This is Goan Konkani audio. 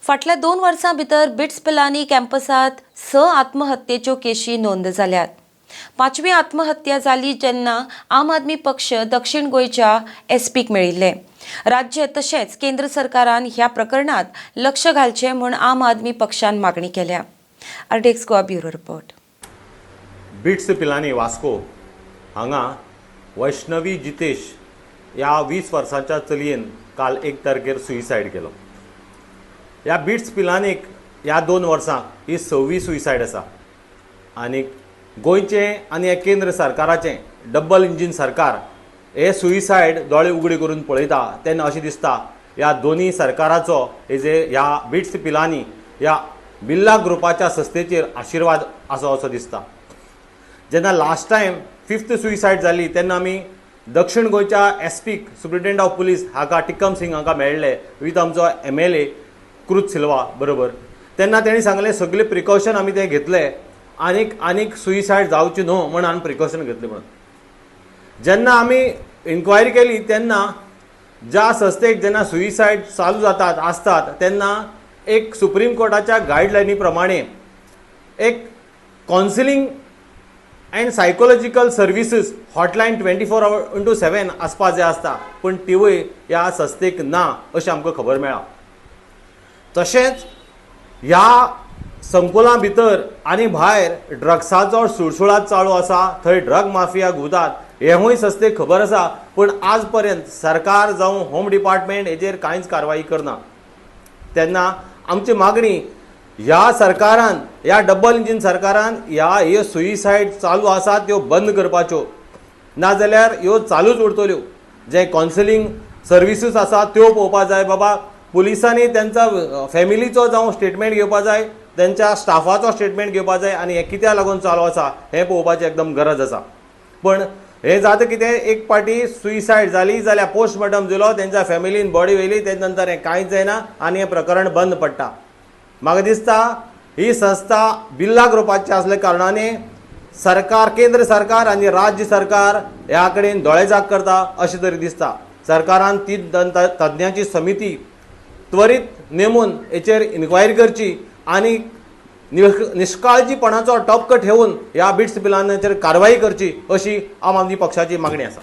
फाटल्या 2 वर्सां भितर बिट्स पिलानी कॅम्पसांत 6 आत्महत्येच्यो केशी नोंद जाल्यात. 5वी आत्महत्या जाली जेन्ना आम आदमी पक्ष दक्षिण गोंयच्या एसपीक मेळिल्ले. राज्य तशेंच केंद्र सरकारान ह्या प्रकरणात लक्ष घालचें म्हूण आम आदमी पक्षान मागणी केल्या. RTX Goa bureau report. BITS Pilani Vasco हांगा वैष्णवी जितेश ह्या 20 वर्सांच्या चलयेन काल 1 तारखेर सुसायड केलो. ह्या बिट्स पिलानीक ह्या 2 वर्सांक ही 6वी सुसायड आसा आनी गोंयचें आनी ह्या केंद्र सरकाराचें डबल इंजीन सरकार हे सुसायड दोळे उगडे करून पळयता तेन्ना अशें दिसता ह्या दोनूय सरकाराचो हेजे ह्या बिट्स पिलानी ह्या बिर्ला ग्रुपाच्या संस्थेचेर आशिर्वाद आसा असो दिसता. जेन्ना लास्ट टायम 5th suicide जाली तेन्ना आमी दक्षिण गोंयच्या एसपीक सुप्रिटेंडंट ऑफ पुलीस हाका टिकम सिंग हांकां मेळ्ळे विथ आमचो MLA क्रूज सिल्वा बरोबर. तेन्ना तेणी सांगलें सगळे प्रिकॉशन आमी ते घेतले आनीक आनीक सुसायड जावची न्हू म्हण आमी प्रिकॉशन घेतले म्हणून. जेन्ना आमी इन्क्वायरी केली तेन्ना ज्या संस्थेक जेन्ना सुसायड चालू जातात आसतात तेन्ना एक सुप्रीम कोर्टाच्या गायडलायनी प्रमाणे एक counselling and psychological services hotline 24x7 आसपा जाय आसता, पूण तिवूय ह्या संस्थेक ना अशें आमकां खबर मेळ्ळा. तशेंच ह्या संकुलां भितर आनी भायर ड्रग्साचो सुळसुळाट चालू आसा, थंय ड्रग माफिया घुंवतात हेंवूय संस्थेक खबर आसा, पूण आज पर्यंत सरकार जावं होम डिपार्टमेंट हेजेर कांयच कारवाई करना. तेन्ना आमची मागणी ह्या सरकारान, ह्या डबल इंजीन सरकारान ह्या ह्यो सुसायड चालू आसा त्यो बंद करपाच्यो, नाजाल्यार ह्यो चालूच उरतल्यो. जे कावन्सिलींग सर्विसीस आसा त्यो पळोवपा जाय. बाबा पुलिसांनी तेंच्या फॅमिलीचो जावं स्टेटमेंट घेवपा जाय, तेंच्या स्टाफाचो स्टेटमेंट घेवपा जाय आनी हें कित्याक लागून चालू आसा हें पळोवपाची एकदम गरज आसा. पण हें जाता कितें, एक पाटी सुसायड जाली जाल्यार पोस्टमॉर्टम दिलो, तेंच्या फॅमिलीन बॉडी व्हेली, तेजे नंतर हें कांयच जायना आनी हें प्रकरण बंद पडटा. म्हाका दिसता ही संस्था बिर्ला ग्रुपाची आसल्या कारणाने सरकार, केंद्र सरकार आनी राज्य सरकार ह्या कडेन दोळेझाक करता अशें तरी दिसता. सरकारान ती तज्ञांची समिती त्वरीत नेमून हेचेर इन्क्वायरी करची आनी निष्काळजीपणाचो टपको ठेवून ह्या बिट्स पिलानीचेर कारवाई करची अशी आम आदमी पक्षाची मागणी आसा.